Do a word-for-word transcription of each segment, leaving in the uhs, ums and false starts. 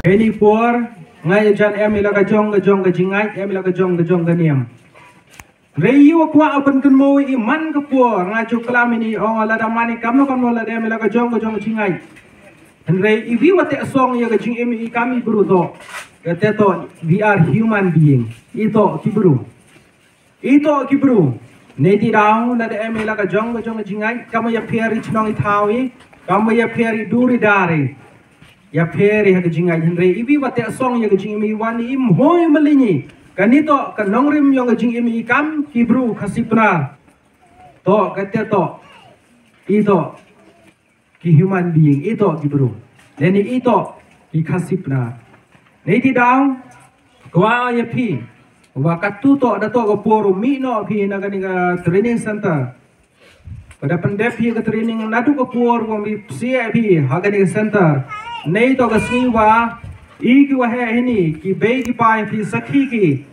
Hynrei por nga ïa jan em ïa la ka jong ka jong ka jingngeit, em ïa la ka jong ka jong ka niam. Hynrei ïa u kwah u pynkynmaw ïa i man ka por, nga ju klam ïa i ong lada man i kam no kam no lada em ïa la ka jong ka jong ka jingngeit. Hynrei i wi wa teh song ïa ka jingim i kam i bru to. Ka te to, we are human being. I to ki bru. I to ki bru. Nei ti daw lada em ïa la ka jong ka jong ka jingngeit, kam ïa pher i chnong i thaw i, kam ïa pher i dur i dar i. Ïa pher i ha ka jingngeit hynrei i wi wa teh song ïa ka jingim i wan i im hoi malini. Kani to ka nongrim ïong ka jingim i kam ki bru Khasi Pnar. To ka te to. I to ki human being, i to ki bru. Leni i to ki Khasi Pnar. Nei ti daw kwah ïa phi wa katu to da to ka por u mih noh phi na kani ka training center. Ka da pyndep phi ka training naduh ka por wa mi psiah phi ha kani ka center. Nei to ka sngi wa i ki wa heh hini ki bei ki pai phi sakhi ki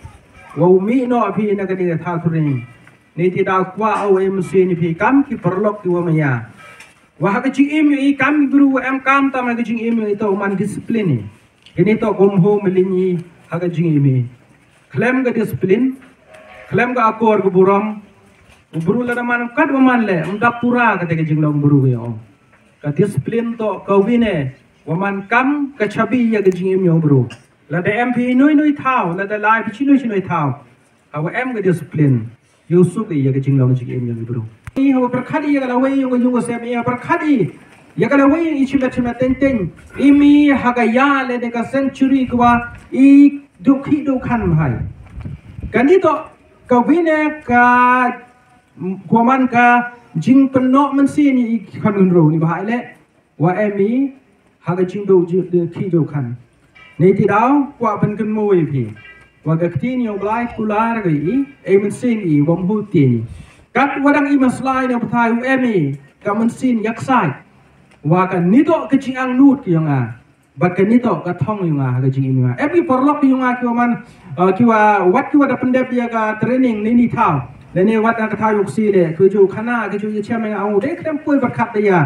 wa u mih noh phi na kani ka thaw training. Nei ti daw kwah u ai mynsiem ïa phi kam ki paralok ki wa maya. Wa ha ka jingim ïa i kam ki bru wa em kam tam ha ka jingim ïa i to u man discipline i. Kini to kum ho malini ha ka jingim i. Khlem ka discipline, khlem ka akor ka burom, u bru lada man kat wa man le, um dap pura kata ka jinglong bru ïa ong. Ka discipline to ka wine wa man kam ka chabi ïa ka jingim ïa u bru. Lada em phi inui nui thaw, lada lai phi chinui chinui thaw. Ha wa em ka discipline. Ïa u suk ïa ka jinglong jingim ïa u bru. I ha wa pyrkhat ïa ka lawei ïa ka yung ka sem, i ha pyrkhat i ïa ka lawei i chimet chimet teng teng. I mi ha ka ïa le ne ka century ka wa i duk hi duk khan bhai. Kani to ka wine ka kwa man ka jingpynnoh mynsiem i khan ngun ro ni bhai le. Wa em i ha ka jingduk ju-, de-, ki duk khan. Nei ti daw kwah pynkynmaw ïa phi. Wa ka ktien ïa u Blai kular ka i, ei mynsiem i, wa mhu tien. Kat wa dang i maslai na pathai u em i, ka mynsiem ïa ksai. Wa kani to ka jingangnud ki ïa nga. Bad kani to ka thong ïa nga, ha ka jingim ïa nga. Em i paralok ïa nga ki wa man, uh, ki wa, wat ki wa da pyndep ïa ka training ni ni thaw. Leni wat na ka thaw ïa u ksi le, ki ju khana, ki ju ïa chem ïa nga, u de kdem poi bad khat da ïa.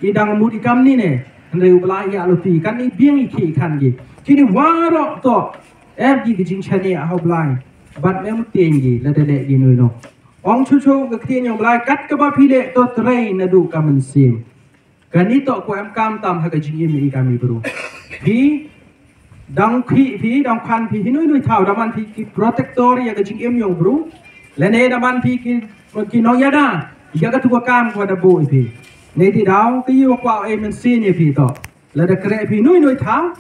I dang mut i kam ni ne, hynrei u Blai ïa luti, kan i biang i ki kan ki. Kini waroh to, em ki ki jingchani ha u Blai. Bad mem tieng ki, la da le ki nui no. Ong chu chu ka ktien ïa u Blai, kat ka ba phi le to trei naduh ka mynsiem. Kani to ko em kam tam ha ka jingim i kam i bru. Phi, dang khi phi, dang khan phi, hi nui nui thaw, da man phi ki protector ïa ka jingim ïa u bru. Lene da man phi ki, ki nong ïa da, ïa ka tu ka kam ko da bo i phi. Nei ti daw, ki ïa kwah ei mynsiem ïa phi to. Lada kre phi nui nui thaw,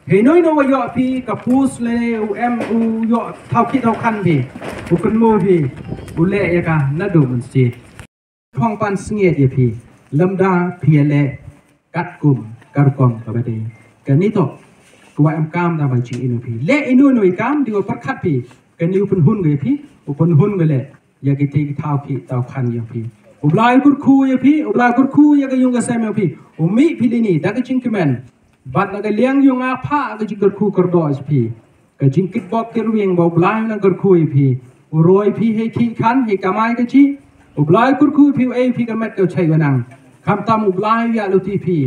hei nui nui wa ïoh phi ka pus le u em u ïoh thaw ki thaw khan phi. U kynmaw phi, u le ïa ka naduh mynsiem. Phong pan sngiat ïa phi, lymda phi ïa le katkum ka rukom ka ba dei. Kani to, ka wa em kam da ba jing inu phi. Le inu nui kam, di wa pyrkhat phi, kani u pynhun ga ïa phi, u pynhun ga le. Ïa ki te ki thaw ki thaw khan ïa phi. U Blai kyrkhu ïa phi, u Blai kyrkhu ïa ka yung ka sem ïa phi. U mih phi lini, da ka jingkmen. Bad na ka liang yung nga pha ka jingkyrkhu kyrdoh ïa phi. Ka jingkitbok kirwing ba u Blai na kyrkhu ïa phi. U roi phi hei ki khan, hei kamai ka chi. U Blai kyrkhu ïa phi, u ei phi ka met ka chai wanang. Khamtam u Blai ïa luti phi.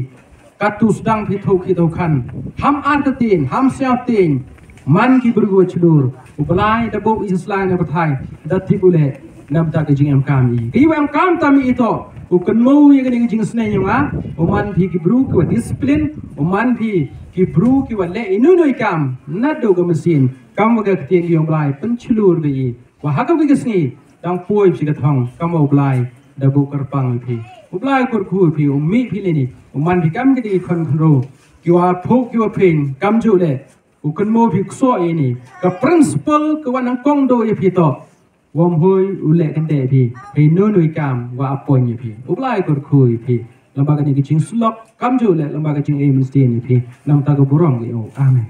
Katu sdang phi thuk hi tau khan. Ham ar ka tin, ham siaw tin. Man ki bru wa chlur. U Blai da bok i slai na pathai. Da tip u le. Nam ta ka jing em kam i. Ki wa em kam tam i to. U kynmaw ïa ka ding jing sneng ïa nga. U man phi ki bru ki wa discipline. U man phi ki bru ki wa le inu nui kam. Nadu ka mynsiem. Kam wa ka ktien ïa u Blai. Pynchlur ba i. Wa ha ka wi ka sngi, dang poi phi ka thong, kam u Blai, da bu kyrpang phi. U Blai kyrkhu phi, u mih phi lini, u man phi kam ki di khon khon ro. Ki wa phuk, ki wa phin, kam ju le, u kynmaw phi kso ini. Ka principle, ka wa nang kong do ïa phi to. Wam hui, u le kende phi, phi nu nui kam, wa appoint ïa phi. U Blai kyrkhu phi, lamba ka ni ka jing slok, kam ju le, lamba ka jing ei mynsiem ïa phi. Nam ta ka burom ïa u. Amen.